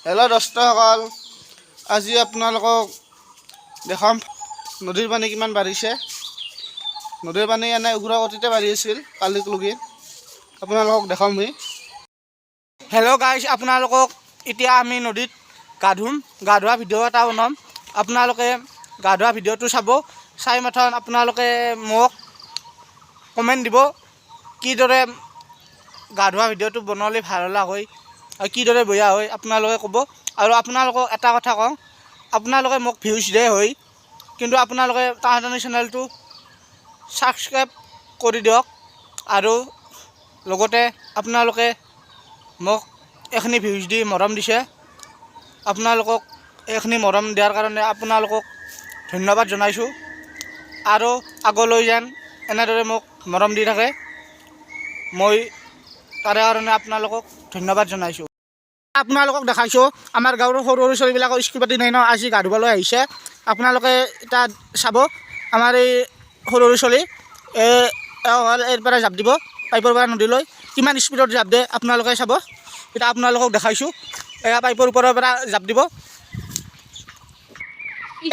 Hello' দোস্তসকল, আজি আপোনালোকক দেখাম নদীৰ পানী কিমান বাঢ়িছে। নদীৰ পানী এনে উগ্ৰ গতিতে বাঢ়ি আছিল কালিকলৈকে, আপোনালোকক দেখাম মই। হেল্ল' গাইজ, আপোনালোকক এতিয়া আমি নদীত গা ধুম, গা ধোৱা ভিডিঅ' এটা বনাম। আপোনালোকে গা ধোৱা ভিডিঅ'টো চাব, চাই মাথোন আপোনালোকে মোক কমেণ্ট দিব কিদৰে গা ধোৱা ভিডিঅ'টো বনালে ভাল হ'লা হয় আৰু কিদৰে বেয়া হয় আপোনালোকে ক'ব। আৰু আপোনালোকক এটা কথা কওঁ, আপোনালোকে মোক ভিউজ দিয়ে হয়, কিন্তু আপোনালোকে টানাটানি চেনেলটো ছাবস্ক্ৰাইব কৰি দিয়ক আৰু লগতে আপোনালোকে মোক এইখিনি ভিউজ দি মৰম দিছে, আপোনালোকক এইখিনি মৰম দিয়াৰ কাৰণে আপোনালোকক ধন্যবাদ জনাইছোঁ। আৰু আগলৈ যেন এনেদৰে মোক মৰম দি থাকে, মই তাৰে কাৰণে আপোনালোকক ধন্যবাদ জনাইছোঁ। আপোনালোকক দেখাইছোঁ আমাৰ গাঁৱৰ সৰু সৰু ছোৱালীবিলাকৰ স্কুল পাতি নাই ন, আজি গা ধুবলৈ আহিছে। আপোনালোকে এতিয়া চাব আমাৰ এই সৰু সৰু ছোৱালী এই হ'ল ইয়াৰ পৰা জাপ দিব পাইপৰ পৰা নদীলৈ, কিমান স্পীডত জাপ দিয়ে আপোনালোকে চাব। এতিয়া আপোনালোকক দেখাইছোঁ, এয়া পাইপৰ ওপৰৰ পৰা জাপ দিব,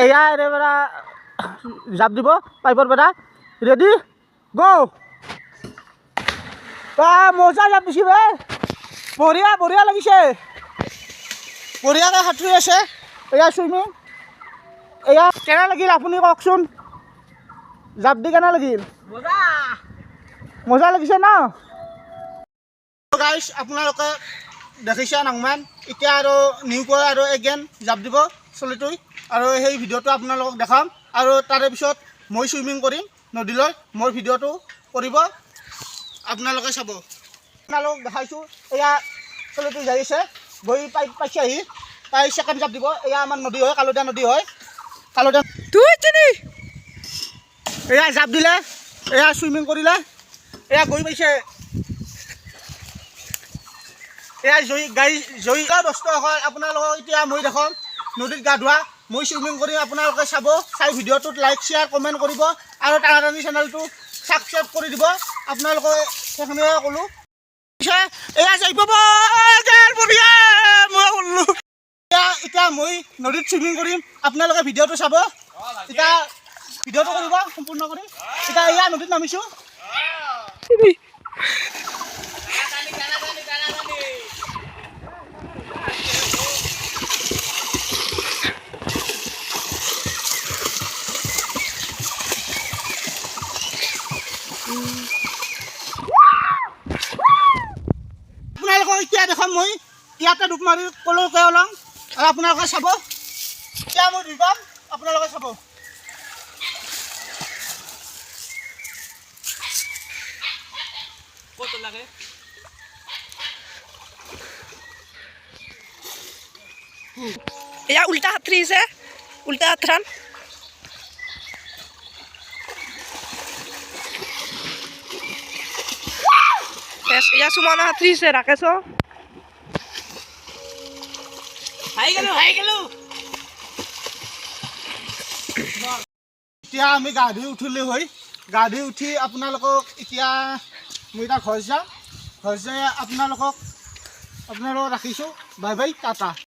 এয়া ইয়াৰে পৰা জাপ দিব পাইপৰ পৰা। ৰেডি গ'। মজা জাপ দিছি বে, বঢ়িয়া বঢ়িয়া লাগিছে, বঢ়িয়াকৈ সাঁতুৰি আছে। এয়া চুইমিং, এয়া কেনে লাগিল আপুনি কওকচোন, জাপ দি কেনে লাগিল? মজা লাগিছে ন গাইছ? আপোনালোকে দেখিছে নাংমান। এতিয়া আৰু নিউকৈ আৰু এগেইন জাপ দিব চলিটোই, আৰু সেই ভিডিঅ'টো আপোনালোকক দেখাম। আৰু তাৰে পিছত মই চুইমিং কৰিম নদীলৈ, মোৰ ভিডিঅ'টো কৰিব আপোনালোকে চাব। আপোনালোকক দেখাইছোঁ, এয়া চলিটো যাই আছে, গৈ পাই পাইছে আহি পাই ছেকেণ্ড জাপ দিব। এয়া আমাৰ নদী হয়, কালদিয়া নদী হয়, কালদিয়া। দুই তিনি। এয়া জাপ দিলে, এয়া চুইমিং কৰিলে, এয়া গৈ পাইছে। এয়া জয়ী গাই জয়ী দোস্তসকল, আপোনালোকক এতিয়া মই দেখাম নদীত গা ধোৱা, মই চুইমিং কৰিম, আপোনালোকে চাব। চাই ভিডিঅ'টোত লাইক শ্বেয়াৰ কমেণ্ট কৰিব আৰু টানাটানি চেনেলটো ছাবস্ক্ৰাইব কৰি দিব। আপোনালোকে সেইখিনিয়ে ক'লোঁ। পিছে এয়া যাই পাব বঢ়িয়া, মই ক'লোঁ। এতিয়া মই নদীত চুইমিং কৰিম, আপোনালোকে ভিডিঅ'টো চাব। এতিয়া ভিডিঅ'টো কৰিব সম্পূৰ্ণ কৰি। এতিয়া এয়া নদীত নামিছোঁ। আপোনালোকক এতিয়া দেখাম মই ইয়াতে ডুব মাৰি কলৈকে ওলাম আৰু আপোনালোকে চাব। এতিয়া মই ডুবাম, আপোনালোকে চাব। এয়া উল্টা সাঁতুৰিছে, উল্টা সাঁতোৰান। এয়া সুমনা সাঁতুৰিছে, ৰাকেশ। এতিয়া আমি গা ধুই উঠিলোঁ হৈ, গা ধুই উঠি আপোনালোকক এতিয়া মই এতিয়া ঘৰ যাম, ঘৰ যাই আপোনালোকক ৰাখিছোঁ। Bye bye, tata.